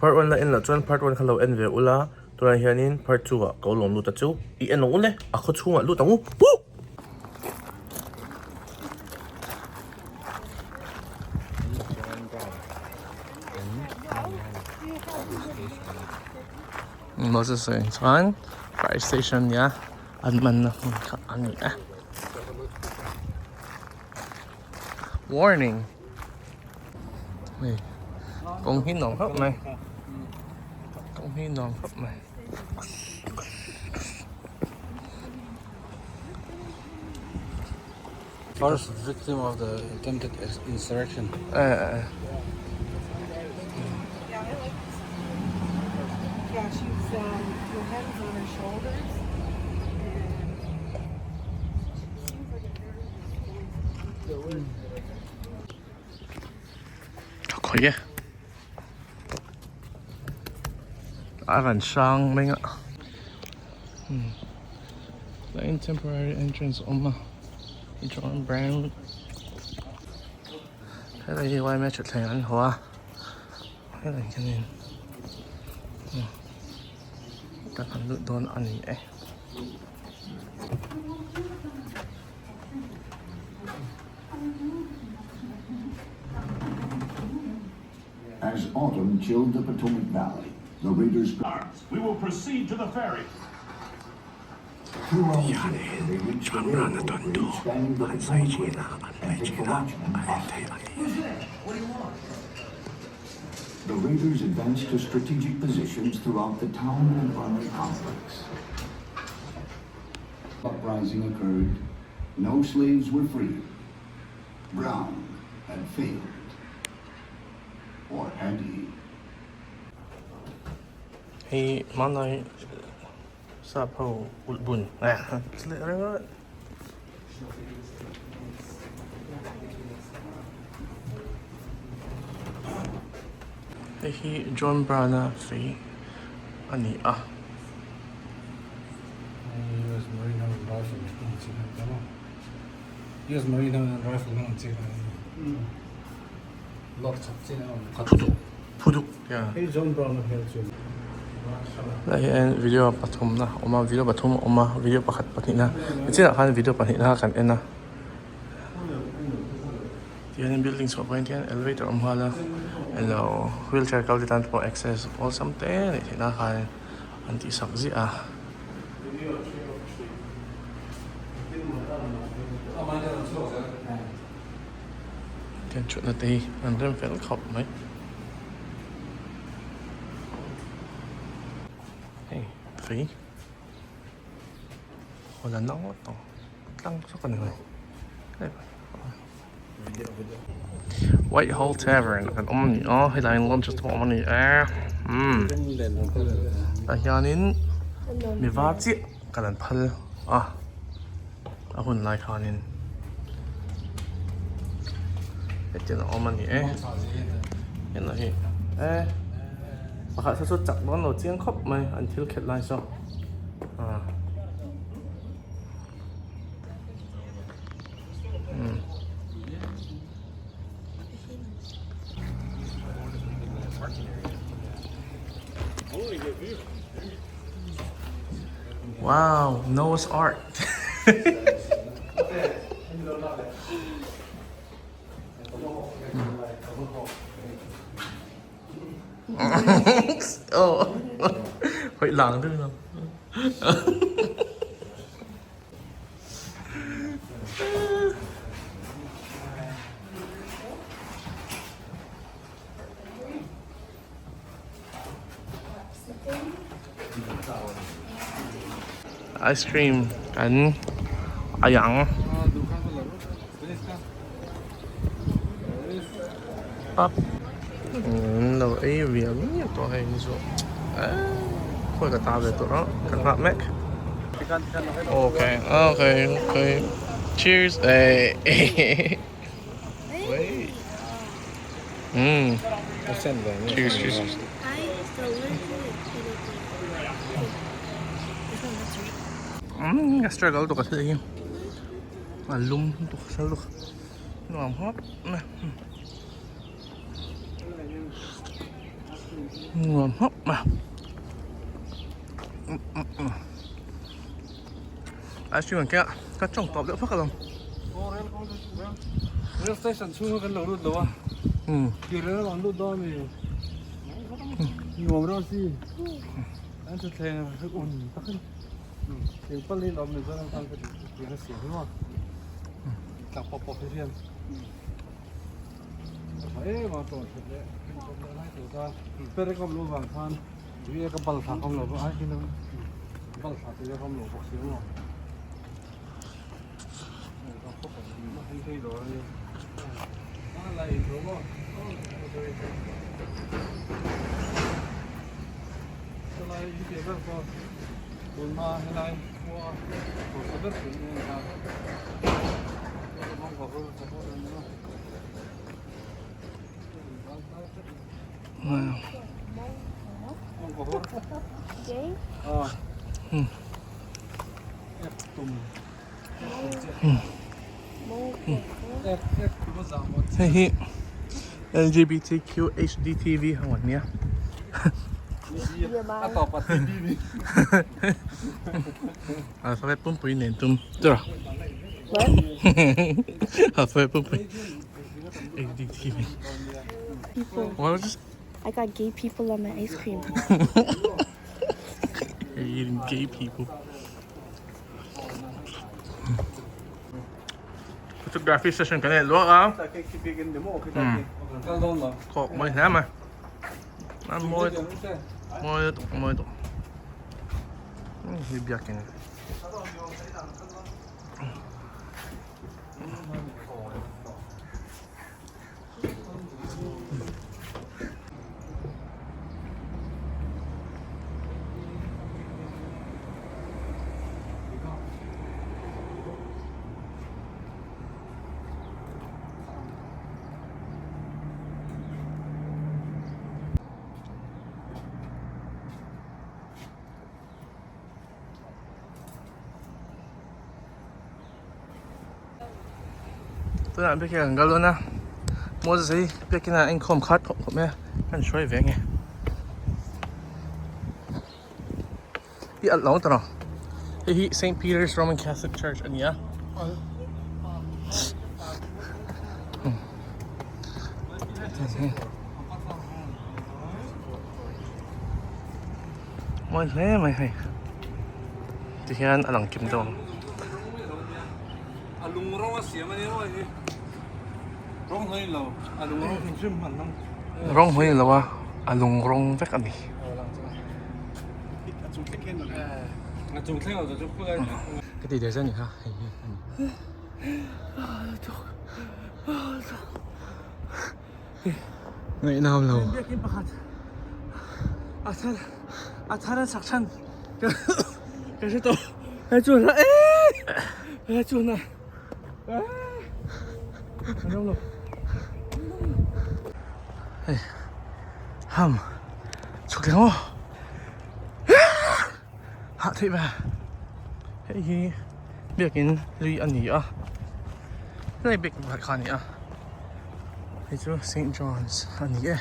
Part 1 la en loh chuan part 1 kha lo en ve ula, tunah hianin part 2 ah ko lawm lut a chu i en ang u le, a khaw chhungah lut ang u. Woo! Moses a in chuan fire station nia an manna hmun kha a ni e. Warning! Hei kawng hi nuam khawp mai kawng hi nuam khawp mai. First victim of the attempted insurrection. Eh. Tha khawi e. A rawn hrang mai a. Tlaiin temporary entrance a awm a. John Brown helai hi yma thutthleng an haw a. Helai hianin kan han lut dawn a ni e. As autumn chilled the Potomac Valley, the Raiders. We will proceed to the ferry. 2 hours later, they reached the railroad bridge spanning the Potomac River and took the watchman hostage. The Raiders advanced to strategic positions throughout the town and army complex. Uprising occurred. No slaves were freed. Brown had failed. Or had he? Hei hmanlai sap ho ulh bun leh ringawt. Hei hi John Brown-a fei a ni a. US Marine ho rifle hmang chi kha a ni a. US Marine ho rifle hmang chi kha a ni a. Lot khat chin a awm khat. Phuduk phuduk ya. Hei John Brown a hmel chu. Lai hian video pathum na awm a video pathum a awm a video pakhat pahnih na nichinah khan video pahnih na kan en a tihianin building chhuah pawh hian elevator a awm nghal a elo wheelchair kal te tan pawh access awlsam te a nih theih nan khan an tih sak ziah a. Tian thutna te hi an rem fel khawp mai. Hei fei hawn an ang ngawt ang tlang zawk a ni mai. Whitehall Tavern kan awm a ni a helai in lunch te pawh a awm a ni e umm tah hianin mi var chiah kal an phal a a hun lai khanin hetiang a awm a ni e heng hi e pakhat saw chu chak dawn lo chiang khawp mai an thil khelh lai saw ah. Wow, Noah's Ark. oh, hội làng thôi không? Ice cream kan a yang pap lo ei rial miau tawh hei ni chu khawi ka ta ve tawh a kan nghah mek okay okay okay cheers umm cheers cheers umm ka struggle lutuk a thil hi a lum lutuk a lutuk nuam khawp mai. Nuam hmap mai. Ice cream an keng a, ka tawng tawp deuh phak alawm. Rail station chhung kan lo lut lo a. Kir rel an lut dawn ni. Nuam reuh si. An thuthleng un tak a ni. Thing pali lawm Mizoram tan ka tih tiang a siam hi maw. Tlak pawp pawp hi hian. A tha em a tawn that leh tawn leh lai tur kha perek awm loh vang khan tui e ka bal thlak awm lo bawk ai khi bal thlak tui awm lo bawk si maw. Hei hi LGBTQ HDTV ho an nia. Alphabet pumpui nen tum tura. Alphabet pumpui HDTV. People. I got gay people on my ice cream. You're eating gay people. Photography session kan nei luak a. Kawk mawi hle mai. A mawi tuk. Mawi tuk, mawi tuk. Hi biakin. Tunah biakin kan kal dawn a Moses hi biakin ah a inkhawm khat khawp khawp mai a kan hruai ve ange i alh lo tawh hei hi Saint Peter's Roman Catholic Church a ni a. Mawi hle mai hei tihian a lang kim deuh ang. A lung rawng a siam a ni maw hei rawng hnawih lo a lung rawng hrim hrim hman ang. Rawng hnawih lo a a lung rawng vek a ni. A chung thleng hian a chung thleng lo chu khulai. Ka ti der zel a ni kha hei hi a ni. Ngaihnam lo. Biakin pakhat a thar a thar a sak chhan ka hre tawh he chu na he chu na an lo hei ham chhuk thleng aw hah theih ve hei hi biakin lui a ni a helai biakin pakhat kha a ni a hei chu Saint John's a ni e.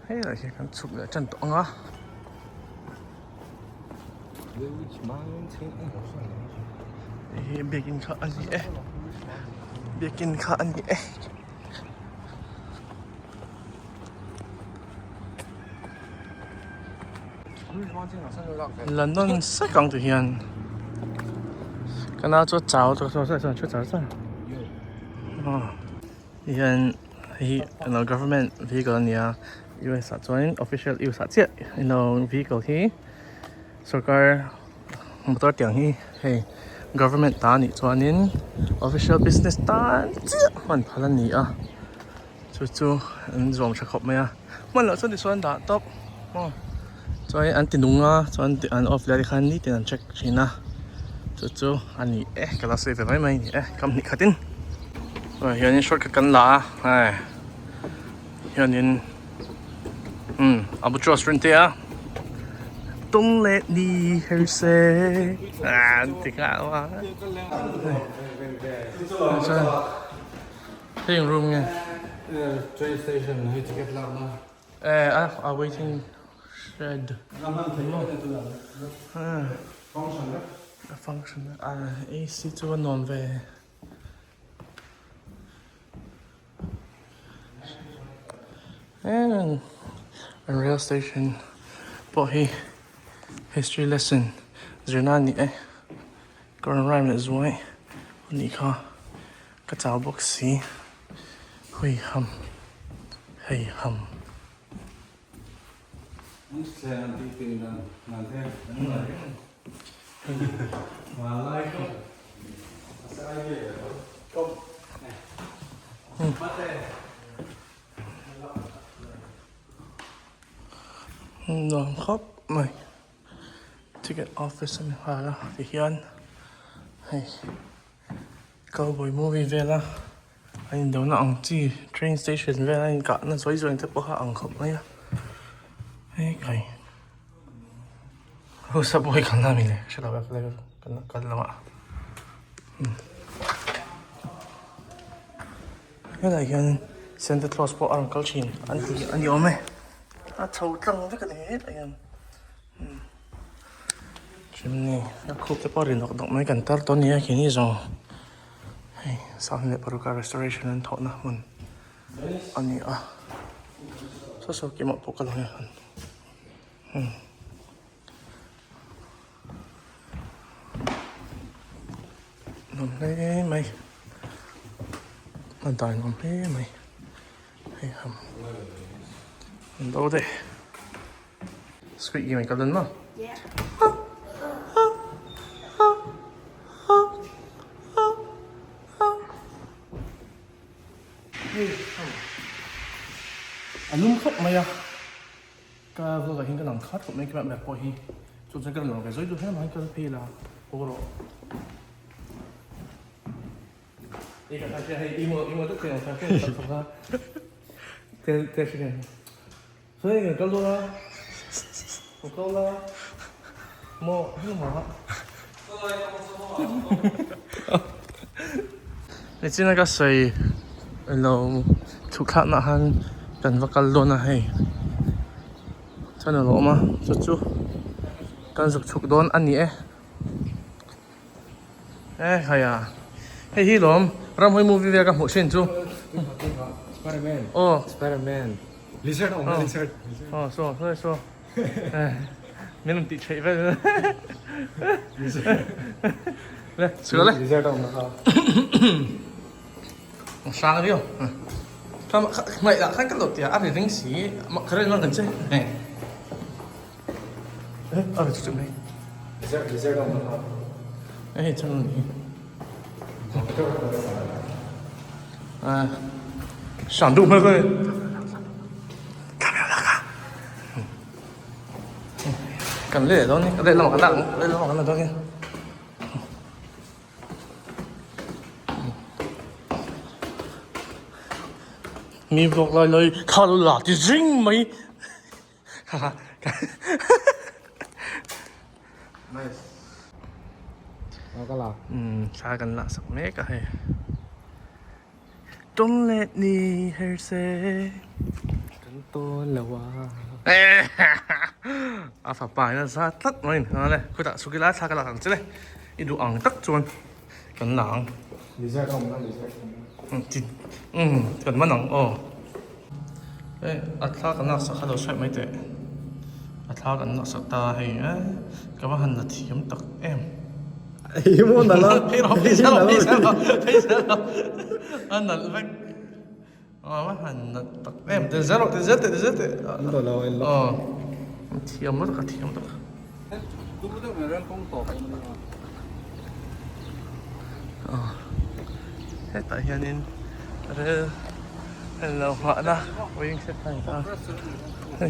Hei lah hi kan chhuk leh tan tawh ang a. Hei hi biakin kha a ni e biakin kha a ni e. London sek ang ti hian ka nau chu a chau tawh saw saw thu char char ti hian hei hi government vehicle a ni a US ah chuan official use ah chiah ilo vehicle hi sorkar motor tiang hi hei government ta anih chuanin official business tan chiah hman phal a ni a chu chu an zawm tha khawp mai a hman loh chuan tichuan dah tawp aw chuan an ti nung a chuan an off leh te khan nitin an check thin a chu chu a ni e ka la sawi ve mai mai a ni e kam hnih khatin hianin shortcut kan la a hei hianin umm albatross rin te a don't let me hear say ah an ti nghal a. Hei eng room nge? Train station hei ticket lak na. Eh a waiting shed. A function a AC chu a nuam ve. An rail station pawh hi history lesson zirna a ni e ka rawn rhyme leh zuai a nih kha ka chau bawk si hui ham hei ham. Nuam khawp mai ticket office a ni nghal a tihian hei cowboy movie vela a indona ang chi train station vela a inkahna zawi zawi te pawh kha a ang khawp mai a hei kai ho subway kalna a ni le ka hre lo a kal lo a. Helai hian Santa Claus pawh a rawn kal thin an ti a ni awm e a chho tlang vek a ni hetah hian umm chimney a khup te pawh a ri nawk nawk mai kan tar tawh a ni a khi ni zawng hei sang leh paruk a restoration an thawhna hmun a ni a saw saw keimah pawh ka lang e umm. Nuam hle mai a dai nuam hle mai hei ham an do daih squid game ka lan maw hei ham a lum khawp mai a. Ka vlog ah hian ka lang khat khawp mai keimah ber pawh hi chu chuan ka rawn lang ve zawi duh hle mai kal phei la haw rawh ei ka hria hei i maw i maw deuh thei ang kha hriat tak kha te te hria sawi nge kal dawn a ka kal la maw heng ma Nichina ka sawi ilo thuhthlakna ah khan kan va kal dawn a hei chuan a lo awm a chu chu kan zuk chhuk dawn a ni e e khai a hei hi lawm ramhuai movie vel ka hmuh thin chu Spiderman aw Spiderman lizard awm na lizard aw saw saw saw min rawn tih theih vel le chhuah le hrang riau hmaih lah khan ka lo tia a ri ring si ka rin kan che a ri chu chu mai hei chang ni sang duh hmel ka Kan leh dawn ni, leh lamah kan lak ang, leh lamah kan la dawn nia. Mi vlog lai lai kha lo la ti zing mai. Ha ha. Nice. Ka la. Thla kan lak sak mek a hei. Don't let me hear say Kan tawn lo a. A fapa in a za tlat mai in a le khutah sukila thla ka lak ang che le i duh ang tak chuan kan la ang. Lizard a awm na lizard. Umm kan man ang aw. Hei a thla kan lak sak kha lo hriat mai teh a thla kan lak sak ta hei e ka va han la thiam tak em. Ei maw nalh a. Phei rawh phei zel rawh phei zel rawh phei zel rawh a nalh vek a va han nalh tak em ti zel rawh ti zel teh ti zel teh. An daw lo en lo. Aw thiam lutuk a thiam lutuk. Hetah hianin rel lo nghahna waiting shed kha a ni ta a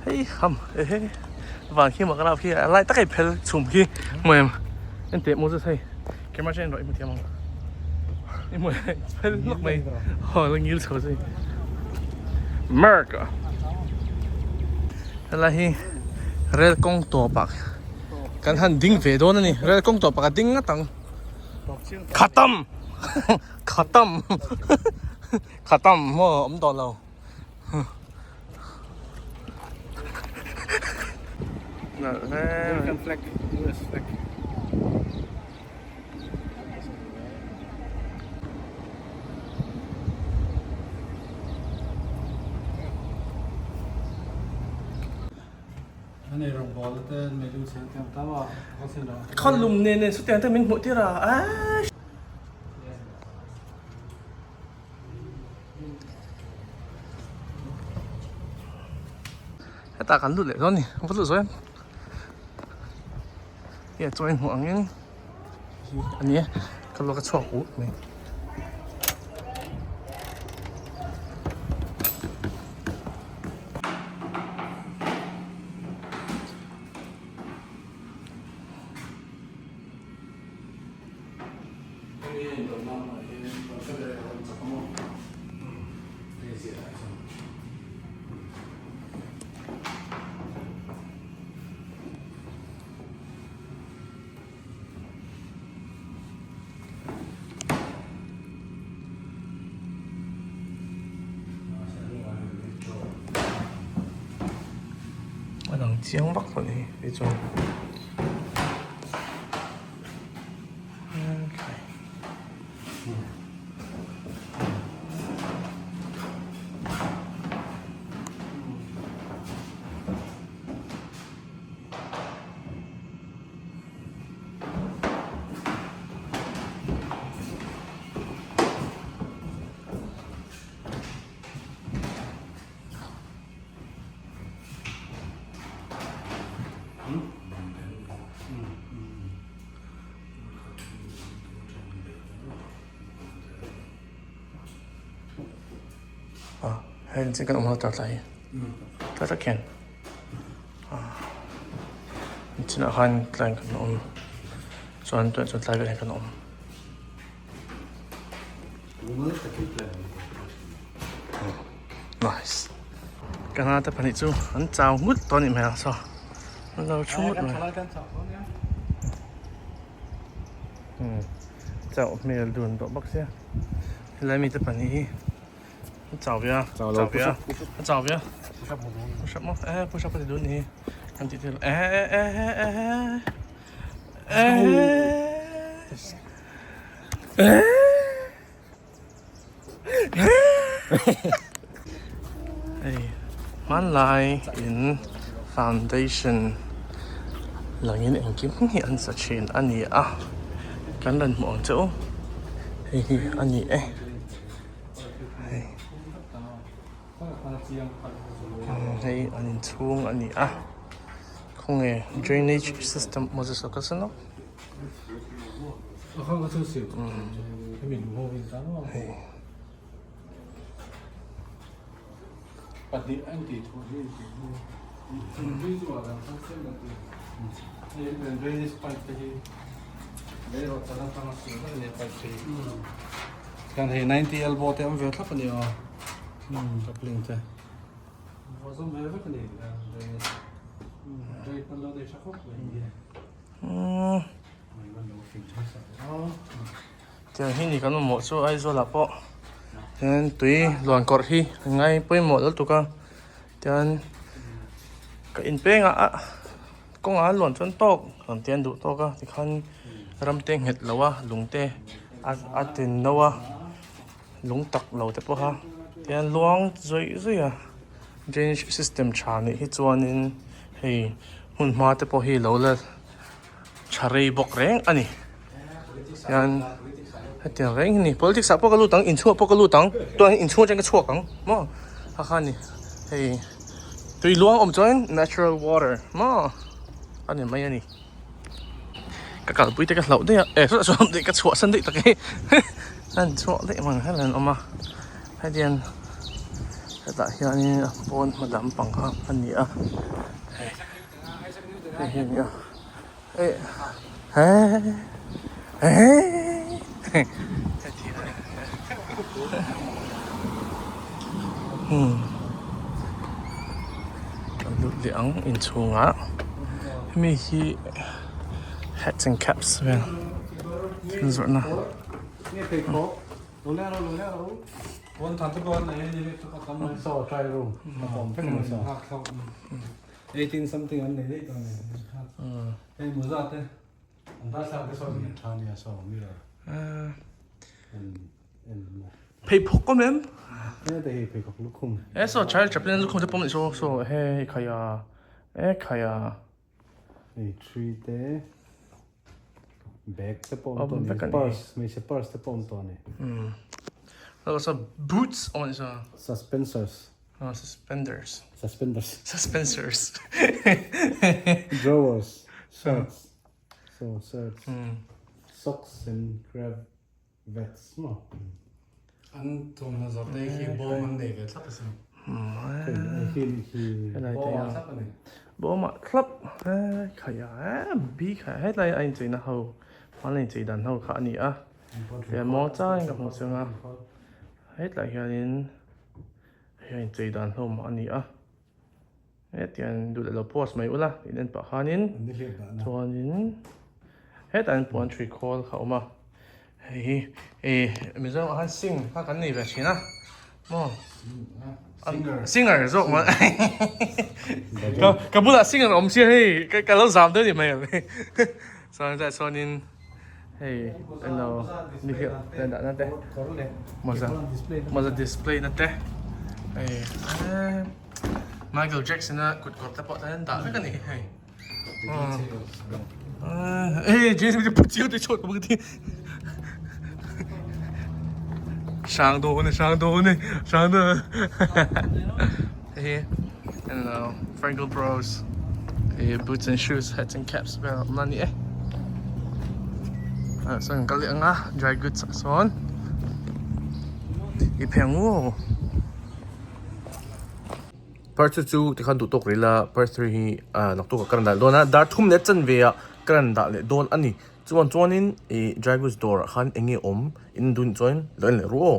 hei ham ehe van khi mak a khi a lai taka i phel chhum khi hmu em enteh Moses hei camera chu en rawh i hmu thiam ang i hmu em phel hlawk mai aw la ngil chho zui America helai hi rel kawng tawp ah kan han ding ve dawn a ni rel kawng tawp ah ka ding ngat ang. Khatam! Khatam! Khatam maw awm tawh lo. American flag, US flag. Khaw lum nen nen sutiang te min hmuh tir a aaa. Hetah kan lut leh dawn a ni va lut zawh em nge chaw in hmuh angin hi a ni a ka luak a chhuak ut mai. A dang chiang vak lo ni hei chuan. Hei chin kan awm ho tar tlai hi tlai tak hian chinah khan tlai kan awm chuan tunah chuan tlai velah hian kan awm. Nice. Ka hna te pahnih chu an chau ngut tawh a nih hmel a saw an lo thu ngut mai. Chauh hmel dun tawh bawk sia helai mite pahnih hi an chau ve a chau ve a a chau ve a push up maw eh push up a ti dun ni hi an tih thil eh eh eh eh eh eh Hei hmanlai in foundation langin engkim hi an sa thin a ni a kan rawn hmuh ang che u hei hi a ni e hei hei an inchhung a ni a khawnge drainage system moses a kalsan lawk. Tiang hi ni kan mamawh chu Aizawl ah pawh hian tui luan kawrh hi an ngai pawimawh lutuk a tian ka inpeng ah ah kawngah an luan chuan tawk an ti an duh tawk a tikhan ram te nghet lo a lung te a tin no a lung tak lo te pawha tian luang zawih zawih a drainage system tha nih hi chuanin hei hmun hma te pawh hi lo la tha rei bawk reng a ni hian hetiang reng hi ni politics ah pawh ka lut ang inchhungah pawh ka lut ang chuan inchhung atang ka chhuak ang maw kha kha a ni hei tui luang awm chuan natural water maw a ni mai a ni ka kalpui te ka hlauh daih a eh chutah chuan ka chhuahsan daih tak e an chhuah daih ang hian an awm a hetiang hetah hianin a pawn hma lampang kha a ni a hei hei hi a ni a eh he he kan lut leh ang inchhungah hemi hi hats and caps vel. Thil zawrhna. Pheikhawk awm em? E saw Charlie Chaplin lukhum te pawh awm saw saw he khaia e khaia. Hei tree te bag te pawh awm tawh a ni purse hmeichhe purse te pawh awm tawh a ni. Hello saw boots awm a ni saw. Suspensors. Ah suspenders. Suspenders. Suspensors. Drawers shirts so shirts socks and cravats maw. An thawmhnaw zawrh te khi bawm an nei ve thlap asin. Helai te a bawm ah thlap khai a bi khai a hetlai a incheina ho hmanlai inchei dan ho kha a ni a tia maw changin ka hmuh chang a hetlai hianin hei a inchei dan hlawm a ni a hetiang duh leh lo post mai ula in en pah khanin chuanin hetah hian puan hrui khawl kha a awm a hei hi ih Mizoramah khan sing kha kan nei ve thin a maw singer zawk maw ka bulah singer a awm sia hei ka lo zam deuh a ni mai ang chuan hetah chuanin hei elo nihliap te dahna te mawza mawza display na te hei eee. Michael Jackson a kut kawr te pawh tan an dah vek a ni hei. Hey, Jason te put chiu te chot bang ti. Sang do ne sang do ne sang do. Hey, hello, Frankel Bros. Hey, boots and shoes, hats and caps vel awm la ni e. Ah, sawn kal leh anga dry goods ah sawn. I pheng u. Part chu chu tikhan duh tawk rih la part 3 hi ah naktuk ah ka rawn dah leh dawn a dar thum leh chanve ah ka rawn dah leh dawn a ni chuan chuanin ih dry goods dawr ah khan eng nge awm in dun chuan lo en leh ru aw.